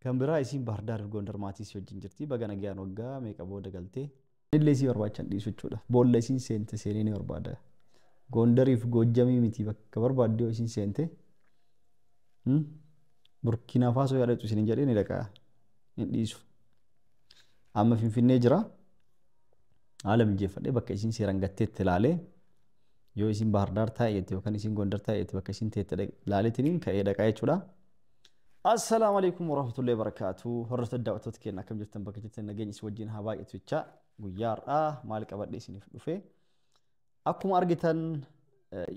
Kan biraa isiin Baahir Daar Gondar maatii isii wajjin jirti. Baga nagayaan waggaa meeqa booda galtee. Illee isii barbaachan dhiisu jechuudha. Boolla isiin seente seenee ni barbaada. Gondariif Goojjamii miti bakka barbaadde yoo isiin seente. Burkiinaa Faasoo yaadatu isin jedhee ni dhaqa. Hin dhiisu. Amma Finfinnee jira. Haala mijeeffadhee bakka isiin seeraan gatteetti ilaalee yoo isiin Baahir Daar taa'eetti yookaan isiin Gondar taa'eetti bakka isiin teette ilaaleetiin ka'ee dhaqaa jechuudha. Assalaamu alaikum warahmatullahi wabarakatuh. Hordoftoota daawwattoota keenya akkam jirtan bakka jirtan nageenya isin wajjin haa baay'atu jecha guyyaa har'aa maal qabadhee isiniif dhufe. Akkuma argitan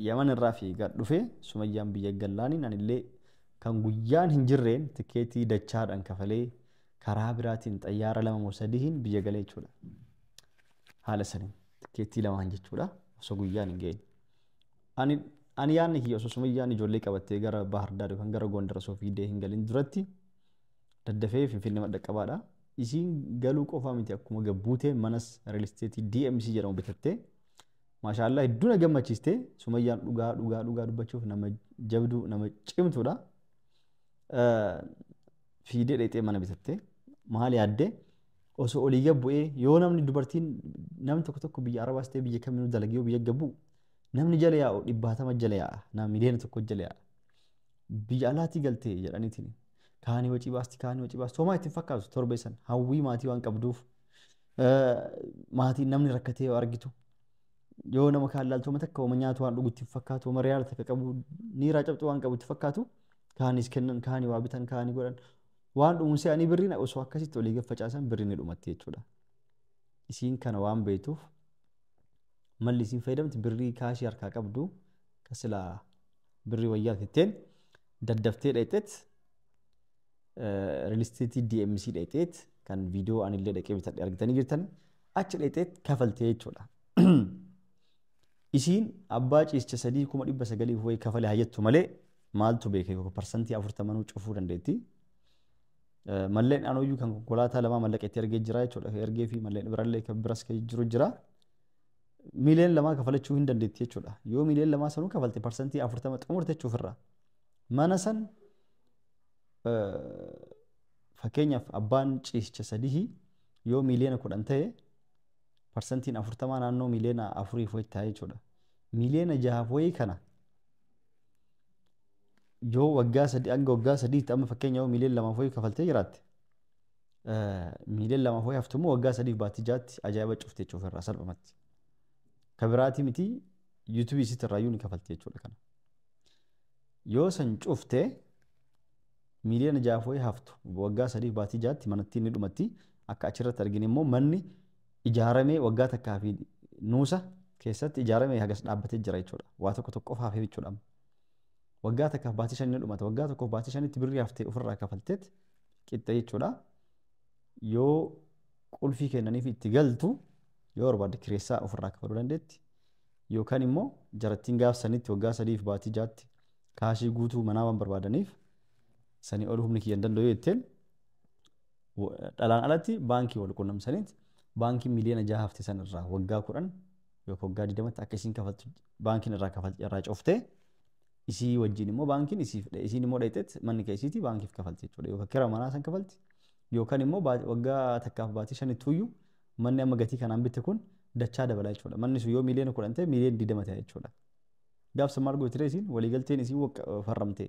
Yaman irraa fiigaa dhufe Sumayyaan biyya gallaaniin anillee kan guyyaan hin jirreen tikeetii dachaadhaan kafalee karaa biraatiin xayyaara 2 moo 3 biyya galee jechuudha. Haala saniin tikeetii 2 jechuudha osoo guyyaan hin ga'in. Ani yaadni kiyya osoo Sumayyaan ijoollee qabattee gara Baahir Daar yookaan gara Gondar osoo fiigdee hin galin duratti daddafee Finfinnee madda qabaadha. Isiin galuu qofaa miti akkuma gabbuutee manas real estate DMC jedhamu bitattee maashaallah hedduu na gammachiiste. Sumayyaan dhugaa dhugaa dhugaa dubbachuuf nama jabduu nama cimtuudha. Fiidee dheexee mana bitattee maal yaaddee osoo olii gabbu'ee yoo namni dubartiin namni tokko tokko biyya Arabaas ta'e biyya kamiinuu dalagee yoo biyya gabbu namni jala yaa'u 100 jala yaa'a nama miliyoona 1 jala yaa'a biyya alaatii galtee jedhaniitiin kaanii wacii baasti kaanii wacii baasti homaa ittiin fakkaatu torbee san hawwii maatii waan qabduuf maatiin namni rakkatee yoo argitu yoo nama kaan laaltu homa takka homa nyaatu waan dhugu ittiin fakkaatu homa riyaala takka qabu niiraa cabxu waan qabu itti fakkaatu kaanis kennan kaanii waa bitan kaanii godhan waan dhumuun se'anii birriin osoo akkasitti olii gad facaasan birriin ni dhumatti jechuudha. Isiin kana waan beektuuf malli isiin fayyadamti birrii kaashii harkaa qabdu ka silaa birrii wayyaa tetteen daddaftee dhayxeet real estate DMC dhayxeet kan viidiyoo anillee dhaqee bitadhe argitanii jirtan achi dhayxeet kafaltee jechuudha. Isiin abbaa ciisicha 3 kuma 900 wayii kafale haa jettu malee maaltu beeke 40% cufuu dandeetti. Malleen anoyyuu kan konkolaataa 2 mallaqa itti ergee jira jechuudha. Ergee fi malleen birallee kan biras kan jiru jira. Miliyoona 2 kafalachuu hin dandeetti jechuudha. Yoo miliyoona 2 sanuu kafalte 40% xumurte jechuufirra. Mana san fakkeenyaaf abbaan ciisicha 3 yoo miliyoona 10 ta'e 40% naannoo miliyoona 4 wayii ta'a jechuudha. Miliyoona 6 wayii kana yoo waggaa 3 hanga waggaa 3 amma fakkeenya yoo miliyoona 2 wayii kafaltee jiraatte miliyoona 2 wayii haftu immoo waggaa 3 baatii 6tti ajaa'iba cufte jechuufirraa salphumatti. Ka biraatii miti yuutuubii isitti irraayyuu ni kafalti jechuudha kana. Yoo san cufte miliyoona 6 wayii haftu waggaa 3 baatii 6tti manattiin ni dhumatti. Akka achirratti arginu immoo manni ijaaramee waggaa takkaa fi nuusa keessatti ijaaramee hagas dhaabbatee jira jechuudha. Waa tokko tokko qofa hafee jechuudha. Waggaa takkaaf baatii 5 ni dhumata. Waggaa tokkoof baatii 5tti birrii haftee ofirraa kafalteet qixxe jechuudha. Yoo qulfii kennaniif itti galtu yoo barbaadde kireessaa ofirraa kafaluu dandeetti. Yookaan immoo jarattiin gaaf sanitti waggaa 3 baatii 6tti kaashii guutuu manaa waan barbaadaniif sanii ol humni kiyya hin danda'u jetteen dhalaan alatti baankii wal quunnamsaniit baankii miliyoona 6 hafte san irraa waggaa 10 yookaan waggaa 20tti akka isiin kafaltu baankiin irraa kafalti irraa cuftee isii wajjin immoo baankiin isiif isiin immoo dhayxeet manni kee isiitii baankiif kafalti jechuudha. Yookaan kira manaa san kafalti yookaan immoo waggaa takkaaf baatii 5tti iyyuu manni amma gatii kanaan bitte kun dachaa dabala jechuudha. Manni sun yoo miliyoona 10 ta'e miliyoona 20 ta'e jechuudha. Gaafsa maal gooti ree isiin waliigalteen isiin farramte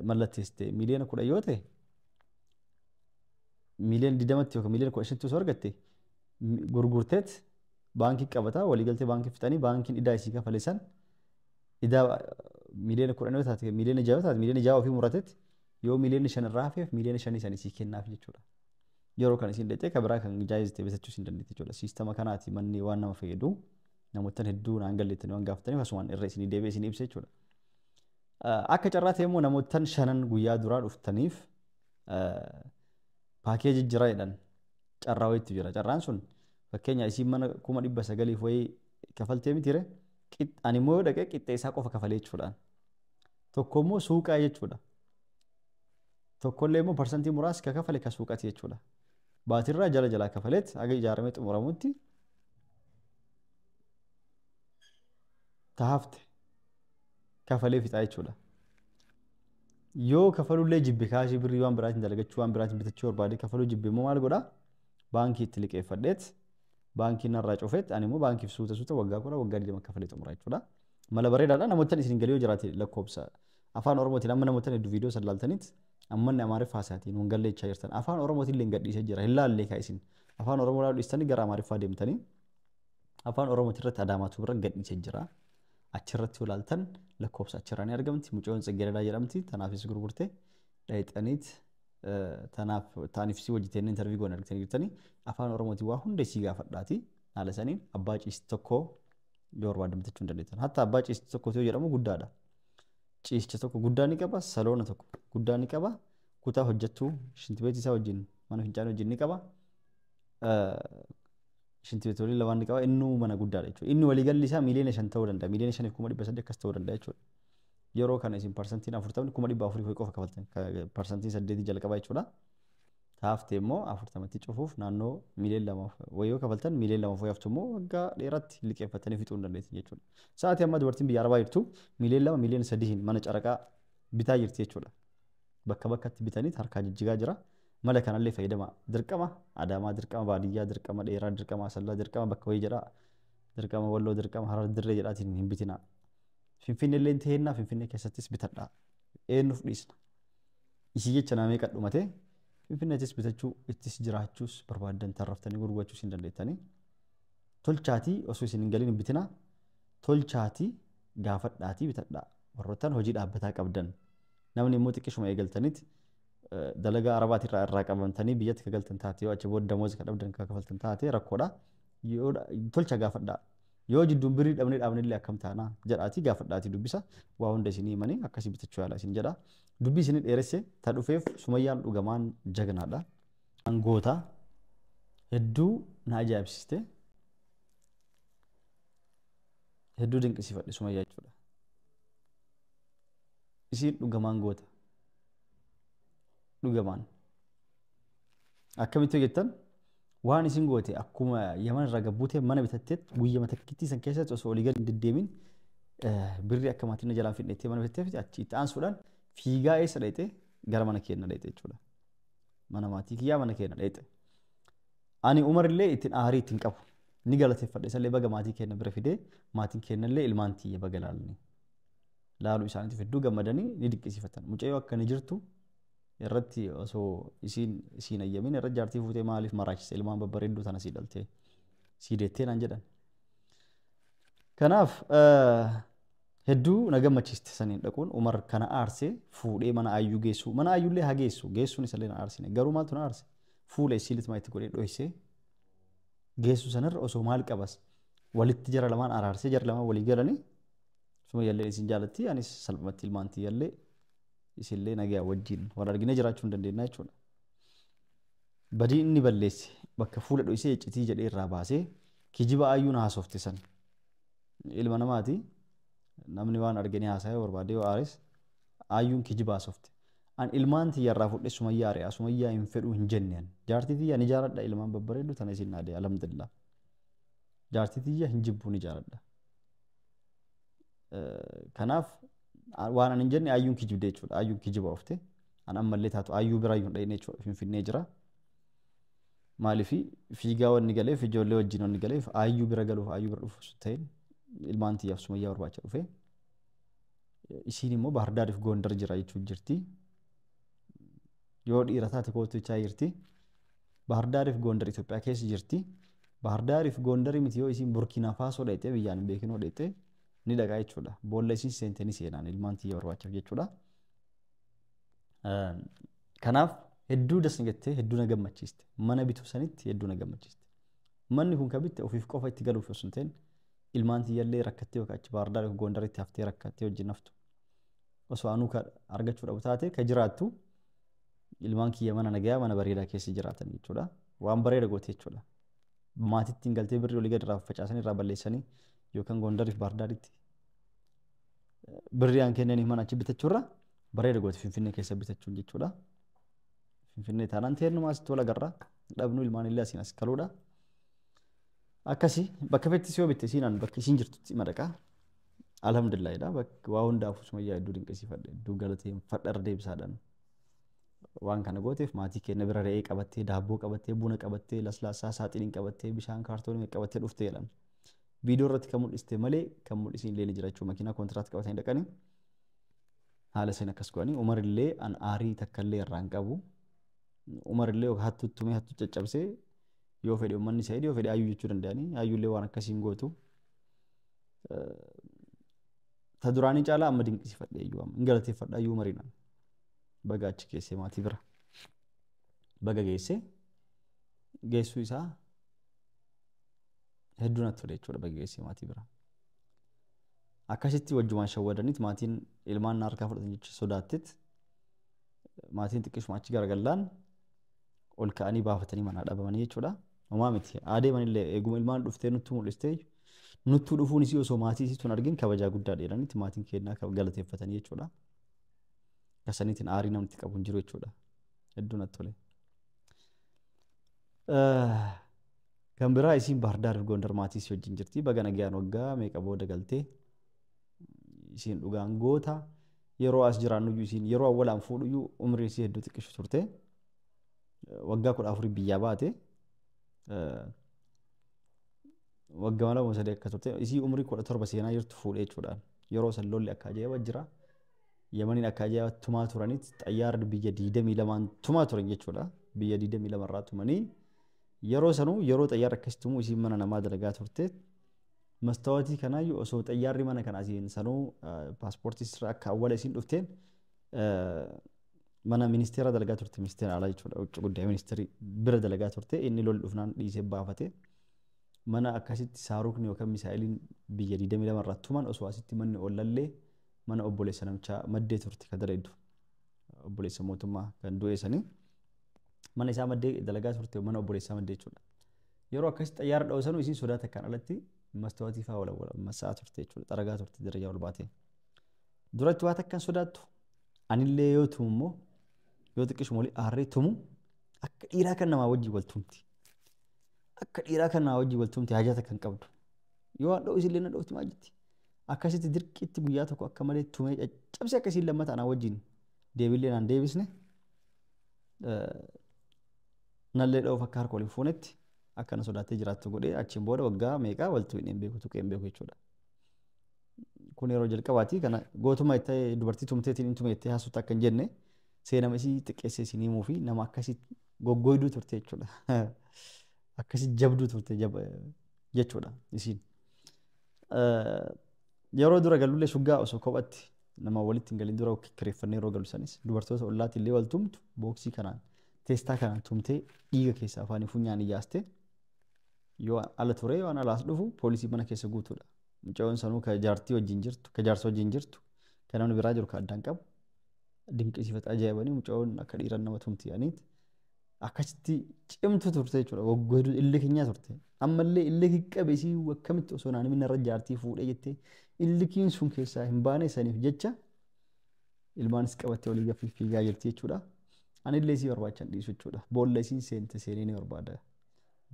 mallatteessite miliyoona 10 yoo ta'e miliyoona 20tti yookaan miliyoona 15tti osoo argatte gurgurteet baankii qabataa waliigaltee baankii fixanii baankiin idaa isii kafale san idaa miliyoona 10 yoo taate miliyoona 6 yoo taate miliyoona 6 ofii muratetti yoo miliyoona 5 irraa hafeef miliyoona 5 san isii kennaaf jechuudha. Yeroo kan isiin dhaqxee kan biraa kan jaayizte bitachuu isin dandeetti jechuudha. Siistama kanaati manni waan nama fayyadu namoota hedduu naan galleettanii waan gaafataniif asumaan irra isinii deebi'ee isinii ibsa jechuudha. Akka carraa ta'e immoo namoota 5 guyyaa duraa dhuftaniif paakeejii jira jedhan carraa wayiitu jira. Carraan sun fakkeenya isiin mana 900,000 wayii kafaltee miti ree ani immoo yoo dhaqee qixxee isaa qofa kafalee jechuudhaan. Tokko immoo suuqaa jechuudha. Tokkollee immoo parsantii muraasa ka kafale ka suuqati jechuudha. Baatirraa jala jalaa kafaleet haga ijaaramee xumuramutti ta hafte kafalee fixaa jechuudha. Yoo kafalullee jibbe kaashii birrii waan biraatiin dalagachuu waan biraatiin bitachuu barbaade kafaluu jibbe immoo maal godhaa? Baankii itti liqeeffadheet baankii narraa cufeet ani immoo baankiif suuta suuta waggaa 10 waggaa 20 kafalee xumura jechuudha. Mala bareedaadha. Namoota isin galii yoo jiraate lakkoofsa afaan Oromootiin amma namoota hedduu viidiyoo san laaltaniit ammanni Amaariffaa haasa'atiin nun gallee jechaa jirtan. Afaan Oromootiin illee gadhiisee jira. Hin laallee kaa isin. Afaan Oromoo laaluu dhiistanii gara Amaariffaa deemtanii afaan Oromootiin irratti Adaamaatu bira gadhiisee jira. Achirratti yoo laaltan lakkoofsa achirraa ni argamti. Mucayyoon Tsiggeredaa jedhamti. Tanaafis gurgurte dhayxaniit tanaaf taaniif si hojjeteen interview goone argitanii jirtanii afaan Oromootiin waa hunda isii gaafadhaati. Haala saniin abbaa ciisti tokko yoo barbaaddan bitachuu hin dandeettan. Hatta abbaa ciisti tokko yoo jedhamu guddaadha. Ciisticha tokko guddaa ni qaba, saloona tokko guddaa ni qaba, kutaa hojjettuu shintibeetii isaa wajjin mana fincaanii wajjin ni qaba. Shintibeetii waliin lamaan ni qaba. Innuu mana guddaadha jechuudha. Inni waliigalli isaa 5 miiliyoona ta'uu danda'a. 5,300,000 akkas ta'uu danda'a jechuudha. Yeroo kana isin 40% 400,000 qofa kafaltan. 8% jalqabaa jechuudha. Taaftee immoo 40tti cufuuf naannoo 2 miiliyoona wayii kafaltan 2 miiliyoona haftu immoo waggaa dheeraatti liqeeffatanii fixuu hin dandeessan jechuudha. Sa'aatii ammaa dubartiin biyya Arabaa jirtu 2 miiliyoona 3 miiliyoona mana caraqaa bitaa jirti jechuudha. Bakka bakkatti bitaniit harkaa jijjigaa jira. Mala kanallee fayyadama. Dirqama Adaamaa, dirqama baadiyyaa, dirqama dheeraa, dirqama Asallaa, dirqama bakka wayii jedhaa, dirqama Walloo, dirqama Harar Dirree jedhaatiin hin bitinaa. Finfinnee illee ta'ennaa Finfinnee keessattis bitadhaa. Eenyuuf dhiisna? Isii jecha nama meeqa dhumatee Finfinneettis bitachuu ittis jiraachuus barbaaddan tarraftanii gurgurachuus hin dandeettanii. Tolchaatii osoo isin hin galin hin bitinaa. Tolchaatii gaafadhaatii bitadhaa. Warroottan hojii dhaabbataa qabdan. Namni immoo xiqqishuma eegaltanitti dalagaa Arabaatirraa irraa qabamtanii biyyatti ka galtan taate yoo achi booda damooza ka dhabdan ka kafaltan taate rakkoodha. Yoo tolcha gaafadhaa. Yoo jidduun birrii dhabnee dhaabnellee akkam taanaa jedhaatii gaafadhaatii dubbisa. Waa hunda isinii himanii akkasii bitachuu yaala isin jedha. Dubbii isinii dheeresse ta dhufeef Sumayyaan dhugamaan jagnaadha. Goota hedduu na ajaa'ibsiiste. Hedduu dinqisiifadhe Sumayyaa jechuudha. Isiin dhugamaan goota. Dhugamaan. Akkamitti hojjettan waan isin goote akkuma Yaman irraa gabbuutee mana bitatteet guyyama takkittii san keessatti osoo olii gadi hin deddeemin birrii akka maatiin jalaan fidhettee mana bitatteef achi itti aansuudhaan fiigaa eessa dhayxe gara mana keenya dhayxe jechuudha. Mana maatii kiyyaa mana keenya dhayxe. Ani Umar illee ittiin aarii ittiin qabu. Ni galateeffadhe isallee baga maatii keenya bira fidee maatiin keenya illee ilmaan tiyya baga laalanii. Laaluu isaaniitiif hedduu gammadanii ni dinqisiifatan. Mucayyoo akka ni jirtu irratti osoo isiin isiin ayyamin irra jaartii fuutee maaliif maraachise ilmaan babbareedduu tana sii dhaltee sii deettee naan jedhan. Kanaaf hedduu na gammachiiste saniin dhaquun. Umar kana aarsee fuudhee mana Ayyuu geessu mana Ayyuullee haa geessu geessuun isallee na aarsine garuu maaltu na aarse fuula isii litmaa itti godhee dhoysee geessu sanarra osoo maal qabas walitti jara lamaan araarsee jara lamaan walii galanii Sumayyallee isin jaalatti anis salphumatti ilmaan tiyyallee isillee nagaa wajjin wal arginee jiraachuu hin dandeenya jechuudha. Badii inni balleesse bakka fuula dhoysee iccitii jedhee irraa baasee kijiba Ayyuun haasofte san ilma namaati namni waan arganii haasa'ee barbaade yoo aares Ayyuun kijiba haasofte. An ilmaan tiyya irraa fudhee Sumayyaa ari'a Sumayyaa hin fedhuu hin jenne an. Jaartii tiyya ni jaaladha ilmaan babbareeddu tana isin naadee alhamdulillah. Jaartii tiyya hin jibbuu ni jaaladha. Kanaaf waan ani hin jenne Ayyuun kijibde jechuudha. Ayyuun kijiba oofte. An ammallee taatu Ayyuu bira Ayyuun dhayine jechuudha. Finfinnee jira. Maaliif fiigaa wanni galeef ijoollee wajjin wanni galeef Ayyuu bira galuuf Ayyuu bira dhufu ta'in ilmaan tiyyaaf Sumayyaa barbaacha dhufe. Isiin immoo Baahirdaariif Gondar jira jechuun jirti. Yoo dhiira taate kootu jechaa jirti. Baahirdaariif Gondar Itoophiyaa keessa jirti. Baahirdaariif Gondarii miti yoo isiin Burkiinaa Faasoo dhayxee biyyaan hin beekinoo dhayxee ni dhaqaa jechuudha. Boolla isiin seente ni seenaan ilmaan tiyya barbaachaaf jechuudha. Kanaaf hedduu das jettee hedduu na gammachiiste. Mana bituu sanitti hedduu na gammachiiste. Manni kun kan bitte ofiif qofa itti galuuf osoo hin ta'in ilmaan tiyyallee rakkattee yookaan achi Baahirdaar yookaan Gondaritti haftee rakkattee wajjin haftu. Osoo anuu argachuu dhabu taate ka jiraattu ilmaan kiyya mana nagayaa mana bareedaa keessa jiraatan jechuudha. Waan bareeda goote jechuudha. Maatitti hin galtee birrii olii gadi irraa facaasanii irraa balleessanii yookaan Gondariif Baahirdaaritti birrii aan kennaniif mana achi bitachuurra bareeda goote Finfinnee keessa bitachuun jechuudha. Finfinnee taanaan teennumaa asitti wal agarra dhabnu ilmaan illee asiin as kaluudha. Akkasii bakka fettis yoo bitte isiinaan bakka isiin jirtutti madaqaa. Alhamdulillahidha. Bakka waa hundaafuu Sumayyaa hedduu dinqisiifadha. Hedduu galateeffadha irra deebisaadhaan. Waan kana gooteef maatii keenya bira re'ee qabattee, daabboo qabattee, buna qabattee, laslaasaa saaxiniin qabattee, bishaan kaartoonii qabattee dhuftee jedhan. Viidiyoo irratti kan mul'iste malee kan mul'isiin illee ni jira jechuudha. Makiinaa kontiraat qabatanii dhaqanii haala isheen akkas godhanii Umar illee an aarii takka illee irraa hin qabu. Umar illee hattuu tumee hattuu caccabsee yoo fedhe uummanni Sa'iid yoo fedhe Ayyuu jechuu danda'anii Ayyuu illee waan akkasii hin gootu. Ta duraanii caalaa amma dinqisiifadhe iyyuu amma hin galateeffadha Ayyuu Umariin. Baga achi geessee maatii bira. Baga geessee geessuu isaa hedduu natti tole jechuudha baga geessee maatii bira. Akkasitti wajjumaan shawwadaniit maatiin ilmaan na harkaa fudhatan jecha sodaattit maatiin xiqqishuma achi garagallaan ol ka'anii baafatanii manaa dhabamanii jechuudha. Homaa miti. Adeemanillee eeguma ilmaan dhuftee nutti mul'istee nuttuu dhufuun isii osoo maatii isii tun argin kabajaa guddaa dheeranitti maatiin kennaa galateeffatanii jechuudha. Kasaniitiin aarii namni qabu hin jiru jechuudha. Hedduu natti tole. Kan biraa isiin Baahir Daar Gondar maatii isii wajjin jirti. Baga nagayaan waggaa meeqa booda galtee isiin dhugaan goota. Yeroo as jiraannuyyuu isiin yeroo awwalaan fuudhuyyuu umrii isii hedduu xiqqishu turte. Waggaa 14 biyyaa baate. Waggaa 2 3 akka turte. Isii umrii 17 seenaa jirtu fuudhee jechuudhaan. Yeroo san lolli akka ajaa'iba jira. Yamaniin akka ajaa'iba tumaa turaniit xayyaarri biyya 22 tumaa turan jechuudha. Biyya 22 irraa tumanii yeroo sanuu yeroo xayyaarri akkas tumuu isiin mana namaa dalagaa turte. Mastaawatii kanaayyuu osoo xayyaarri mana kana asiin sanuu paaspoortii sirra akka awwala isiin dhufteen mana ministeera dalagaa turte ministeera alaa jechuudha. Wucci guddaa ministeerii bira dalagaa turte inni lolli dhufnaan dhiisee baafate. Mana akkasitti saaruukni yookaan misaa'iliin biyya 22 irraa tuman osoo asitti manni ollallee mana obboleessa namichaa maddee turte kan dalaydu. Obboleessa mootummaa kan du'e sanii mana isaa maddee dalagaa turte mana obboleessaa maddee jechuudha. Yeroo akkasitti xayyaara dha'u sanuu isiin sodaa takkaan alatti mastaawatii fa'aa wal massa'aa turte jechuudha. Xaragaa turte darajaa ol baatee. Duratti waa takkaan sodaattu anillee yoo tumu immoo yoo xiqqishuma olii aarree tumu akka dhiiraa kan namaa wajjin wal tumti. Akka dhiiraa kan namaa wajjin wal tumti haajaa takka hin qabdu. Yoo waan dha'u isillee na dha'utti maal jetti? Akkasitti dirqiitti guyyaa tokko akka malee tumee caccabsee akkasiin lammata anaa wajjin deebillee naan deebisne nallee dha'uuf akka harka waliin fuunetti akka na sodaattee jiraattu godhee achiin booda waggaa meeqaa waltu hin beeku tuqee hin beeku jechuudha. Kun yeroo jalqabaati kana gootummaa itti dubartii tumteetiin hin tumeettee haasoftu akka hin jenne seenama isii xiqqeessee isin himuu fi nama akkasii goggoyduu turte jechuudha. Akkasii jabduu turte jechuudha isiin. Yeroo dura galullee shuggaa osoo kophatti nama walitti hin galin dura kireeffannee yeroo galu sanis dubartoota ollaatti illee wal tumtu booksii kanaan teestaa kanaan tumtee dhiiga keessa afaanii funyaan iyyaaste yoo ala ture yoo alaas dhufu poolisii mana keessa guutuudha. Mucayyoon sanuu ka jaartii wajjin jirtu ka jaarsa wajjin jirtu ka namni biraa jiru ka addaan qabu dinqisiifata ajaa'ibanii mucayyoon akka dhiiran nama tumti jedhaniiti. Akkasitti cimtu turte jechuudha. Waggaa hedduu illee keenyaa turte. Ammallee illee qabe isii akkamitti osoo naan himin irra jaartii fuudhee jettee illikiin sun keessaa hin baane saniif jecha ilmaanis qabattee olii gad fiigaa jirti jechuudha. Anillee isii barbaachan dhiisu jechuudha. Boolla isiin seente seenee ni barbaada.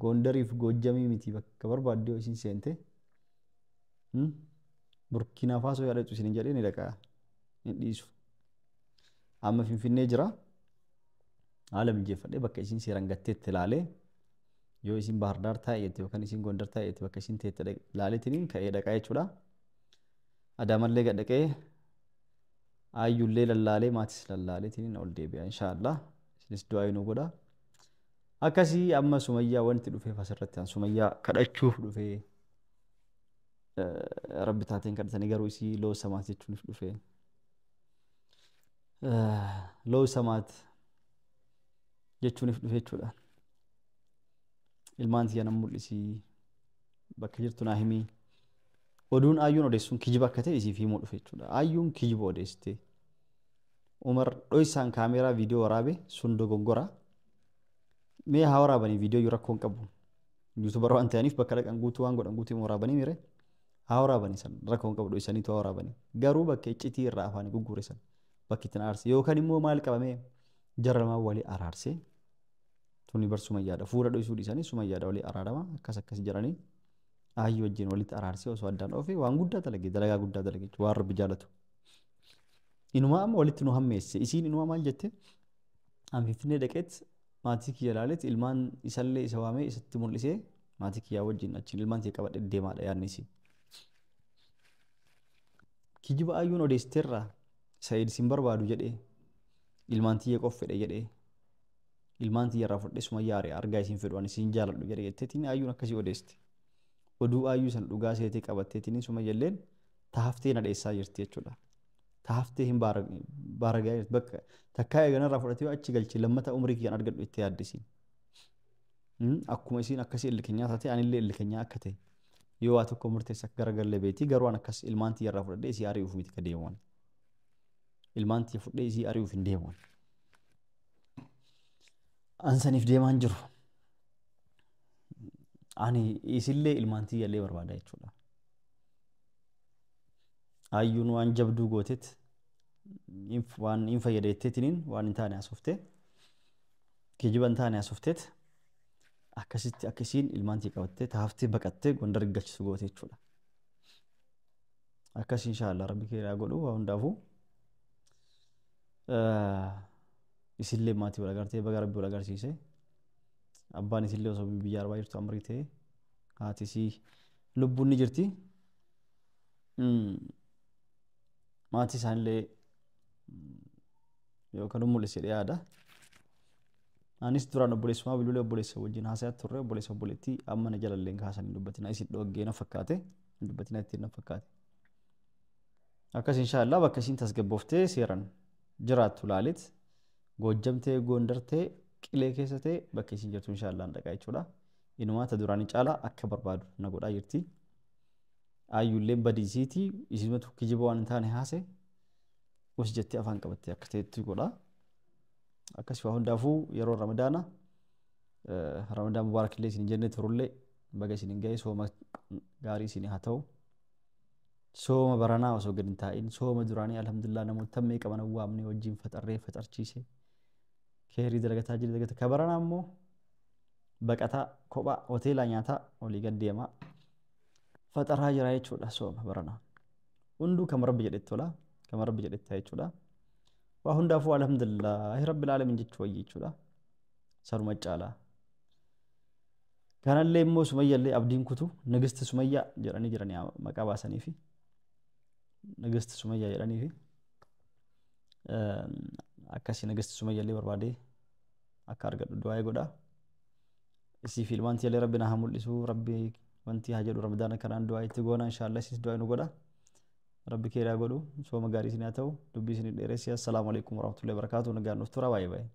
Gondariif Goojjamii miti bakka barbaadde yoo isiin seente Burkiinaa Faasoo yaadatu isin jedhee ni dhaqaa hin dhiisu. Amma Finfinnee jira. Haala mijeeffadhee bakka isiin seeraan gatteetti ilaalee yoo isiin Baahir Daar taa'eetti yookaan isiin Gondar taa'eetti bakka isiin teette ilaaleetiin ka'ee dhaqaa jechuudha. Adaamallee gad dhaqee Ayyullee lallaalee maatis lallaaleetiin ol deebi'a inshaallah. Isinis du'aa nu godha. Akkasii amma Sumayyaa wanti dhufeef asirratti an Sumayyaa kadhachuuf dhufee rabbi taateen kadhatanii garuu isii loo samaat jechuunif dhufee. Loo samaat jechuunif dhufe jechuudha. Ilmaan tiyya nan mul'isii bakka jirtu naa himii. Oduun Ayyuun odeessuun kijiba akka ta'e isiif himuu dhufe jechuudha. Ayyuun kijiba odeessite. Umar dhoysaan kaameeraa viidiyoo waraabe sun dogongora. Mee haa waraabanii viidiyoo iyyuu rakkoo hin qabu. Yuutuubara waan ta'aniif bakka dhaqan guutuu waan godhan guutuu waraabanii mire haa waraabanii san rakkoo hin qabu dhoysaniitu haa waraabanii. Garuu bakka iccitii irraa afaanii gugguure san bakki ittiin aarse yookaan immoo maal qabamee jara lamaan walii araarsee tuni bar Sumayyaadha. Fuula dhoysuu dhiisanii Sumayyaadha walii araarama akkas akkas jedhanii Aayyuu wajjin walitti araarsee osoo addaan oofee waan guddaa dalage, dalagaa guddaa dalage, waan Rabbi jaalatu. Inumaa amma walitti nu hammeesse. Isiin inumaa maal jette? An Finfinnee dhaqeet maatii kiyya ilaaleet ilmaan isallee isa waamee isatti mul'isee maatii kiyyaa wajjin achiin ilmaan kiyya qabadhe deemaadha yaadni isii. Kijiba ayyuun odeessiteerraa Sa'iid sin barbaadu jedhee ilmaan tiyya qof fedhe jedhee ilmaan tiyya irraa fudhee Sumayyaa ari'a argaa isin fedhu ani isin jaaladhu jedhe jetteetiin ayyuun akkasii odeessite. Oduu ayyuu san dhugaa seetee qabatteetiin Sumayyalleen tahaftee na dheessaa jirti jechuudha. Tahaftee hin baaragaa jirti bakka takkaa eeganarraa fudhatee achi galchee lammata umrii kiyyaan argadhu itti yaaddisiin. Akkuma isiin akkasii illikenyaa taate anillee illikenyaa akka ta'e yoo waa tokko murteessa akka garagallee beetii garuu an akkas ilmaan tiyya irraa fudhadhee isii ari'uuf miti ka deemuun. Ilmaan tiyya fudhee isii ari'uuf hin deemuun. An saniif deemaan jiru. Ani isillee ilmaan tiyya illee barbaada jechuudha. Ayyuun waan jabduu gootet waan hin fayyada jetteetiniin waan hin taane haasofte kijiba hin taane haasofteet akkasitti akka isiin ilmaan tiyya qabattee taaftee baqattee Gondar galchisu goote jechuudha. Akkas inshaallah Rabbi keeraa godhu waa hundaafuu isillee maatii wal agartee baga Rabbi wal agarsiise. Abbaan isillee osoo biyya arbaa jirtu amrii ta'e haati isii lubbuun ni jirti. Maatii isaanillee yookaan mul'ise yaada. Anis duraan obboleessumaa bilbilee obboleessa wajjin haasayaa turre, obboleessa obboleettii amma na jalallee hin kaasanii dubbatina isin dhoggee na fakkaate dubbatina ittiin na fakkaate. Akkas inshaallah bakka isiin tasgabbooftee seeran jiraattu laalit Goojjamtee Goondartee Qilee keessa ta'e bakka isiin jirtu inshaallah dhaqaa jechuudha. Inumaa ta duraanii caalaa akka barbaadu na godhaa jirti. Ayyuulleen badii isiitii isinumatu kijiba waan hin taane haase us jettee afaan qabattee akka ta'etti godha. Akkas waa hundaafuu yeroo Ramadaana Ramadaan mubaarak illee isin jennee turullee baga isin hin ga'e, sooma gaarii isin haa ta'u. Sooma baranaa osoo gadi hin taa'in sooma duraanii alhamdulillah namoota meeqa mana waamne wajjin faxarree faxarchiise keerii dalagataa jira dalagata. Ka baranaa immoo baqataa kophaa hoteelaa nyaataa olii gad deemaa faxaraa jira jechuudha sooma baranaa. Hunduu kama Rabbi jedhetti tola, kama Rabbi jedhetti ta'a jechuudha. Waa hundaafuu alhamdulillaahi rabbil aalamiin jechuu wayyi jechuudha. Sanuma caalaa. Kanallee immoo Sumayyallee abdiin kutu Nigist Sumayyaa jedhanii jiranii maqaa baasanii fi Nigist Sumayyaa jedhanii fi akkasii Nigist Sumayyallee barbaadee akka argadhu du'aa godha. Isii fi ilmaan tiyyallee Rabbi na haa mul'isu, Rabbi wanti haa jedhu. Ramadaana kanaan du'aa itti goona inshaallah, isis du'aa nu godha. Rabbi keeraa godhu, sooma gaarii isin haa ta'u, dubbii isin dheeressi. Assalaamu alaikum warahmatullahi wabarakatuh, nagaan nuuf tura, baay'ee baay'ee.